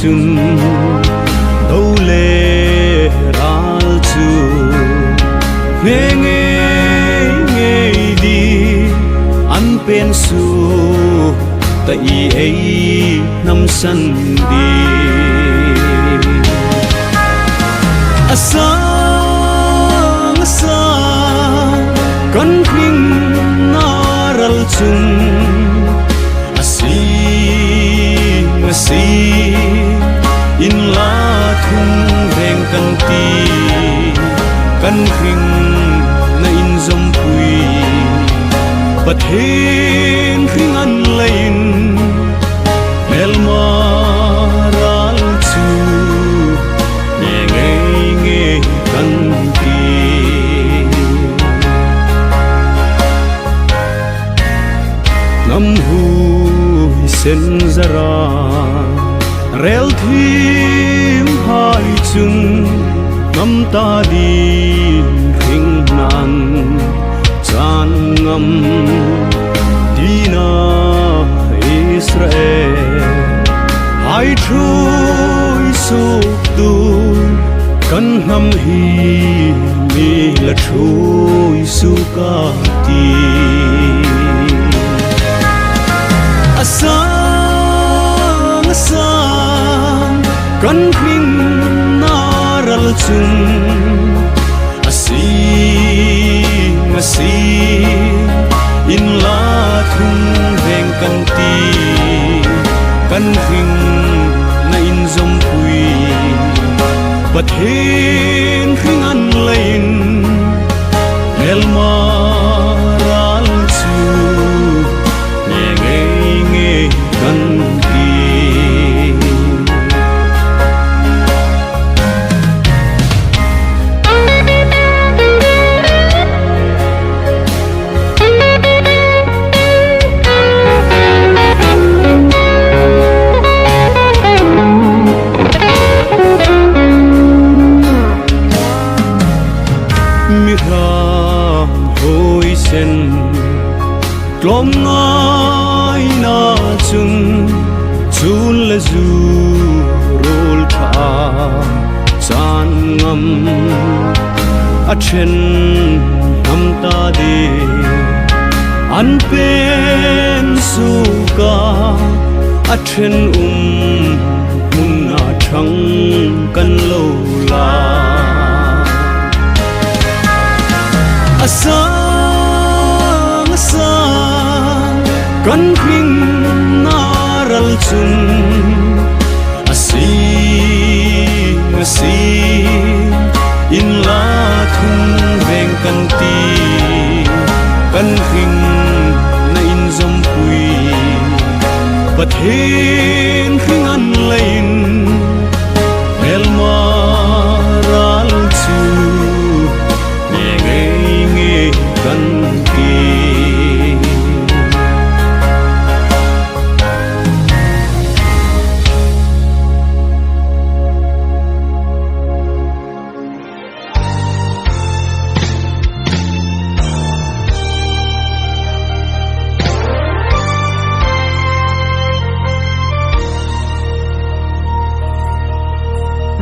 chun do le ral chu nge nge nge di an pen su ta i ei nam san di asang asang kan hring na ral chung asi asi in la thung veng kan ti kan hring na in zom pui Pathin hring an lein hmelma ral chu nge nge nge kan ti. Ngam hui sen zara rel thim hai chung ngam ta din hring nan chan ngam dina Israel hai thui suk tu kan hnam hi mi la thui su ka ti asang asang kan hring na ral chung asi asi in la thung veng kan ti kan hring na in zom pui Pathin hring an lein hmelma ral chu nge nge nge kan ti. Mi hram hawi sen tlawm ngai na chung chun le zu rawl tha chan ngam a then hnam ta di an pen su ka a then hmun a thang kan lo la asang asang kan hring na ral chung asi asi in la thung veng kan ti kan hring na in zom pui Pathin hring an lein hmelma ral chu nge nge nge kan ti.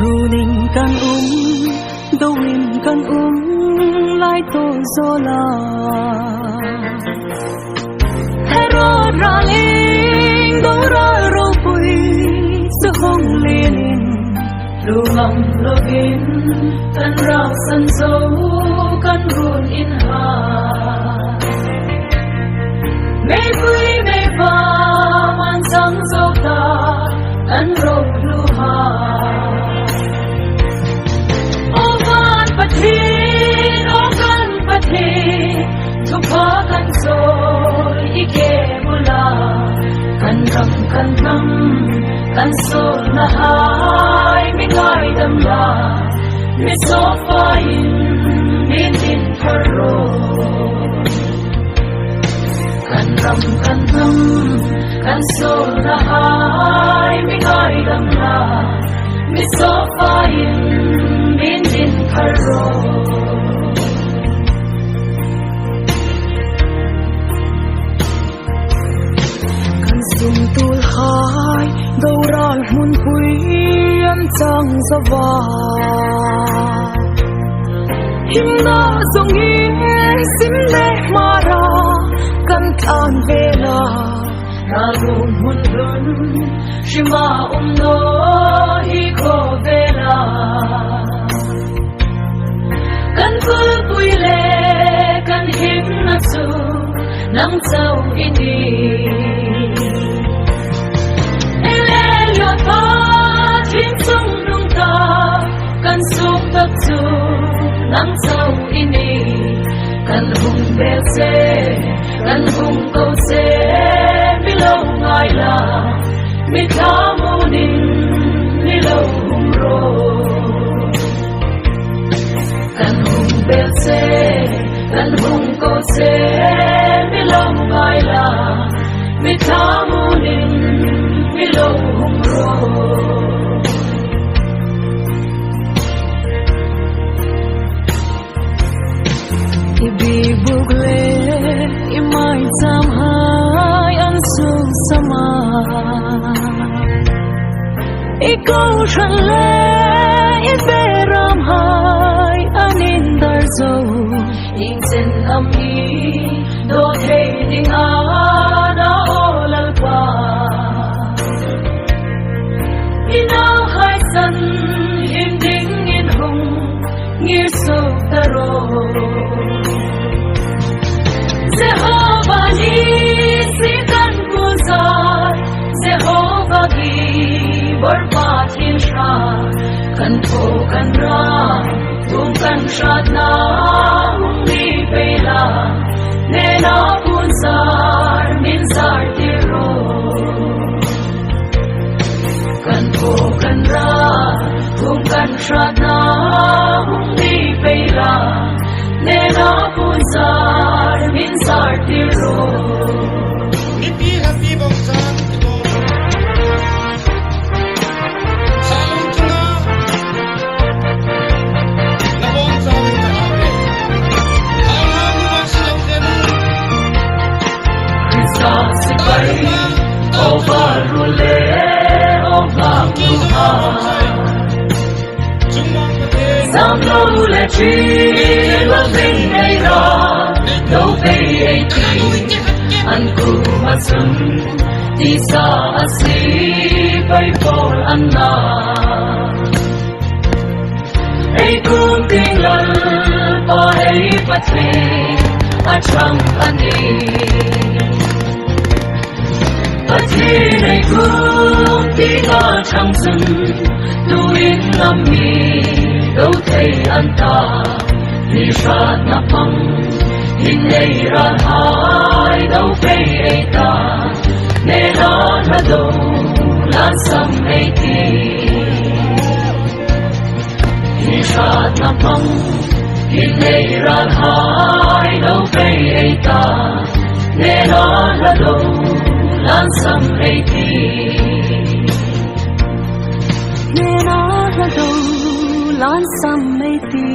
Runin kan um, dawin kan um, lai to zola. Herod raling, do ra ro pui, su hong linin. Lumang lovin, kan rau san zo, kan run in ha. Mei pui mei va, man sang zo ta, kan ro lu ha. O van pathin, o kan pathin, thu pha kan zoi i ke bula, kan ram kan ram, kan sol na hai, mi ngai dam la, mi so fa in, min din thar ro. Kan ram kan ram, kan sol na hai, mi ngai dam la, mi so fa in, min din thar ro. Kan sum tul hai, do ral mun pui, chang zova Himna zong in sim le mara kan tlan vela Ralung hun lun shima um no hi ko vela Kan kul pui le kan him na chu nang chau ini Ele yo ta thiên chung nung ta kan suk tak chu nang chau ini kan hung bel se kan hung ko se mi lo ngai la mi tha mu nin mi lo hung ro kan hung bel se kan hung ko se mi lo ngai la mi tha mu nin mi lo hung ro Ibibugle imay zamhay an susama Ikaw shanle iberam hay anin darzo Ing sen am hi do thei ding a na o lal pa Ina hai san him ding in hung ngir so taro Jehovah ni si kan puzar Jehovah gi bor pa thin sha kan tho kan ra tung kan shat na hung ni pe la ne na puzar min zar ti ro kan tho kan ra tung kan shat na hung ni pe la ne na puzar min zar ti ro Nipi happy bong chan ti ko. Salung tuna. Na bong chan ta ave. Hang hang mu bang si long te nu. Krista si pai o varule o ngak nu ha Chung mong pa te. Zam lo le chi lo vinh nei ra do pe ei ti an ku ma chun ti sa a si pai por an na ei kum ting lal pa ei pa thwe a chang ani pa thi nei kum ti na chang chun tu in nam mi do thei an ta ni shat na pang hin nei ran hai do pe ei ta ne na na do lan sam ei ti ni shat na pang hin nei ran hai do pe ei ta ne na na do lan sam ei ti Ne na la do lan sam mei ti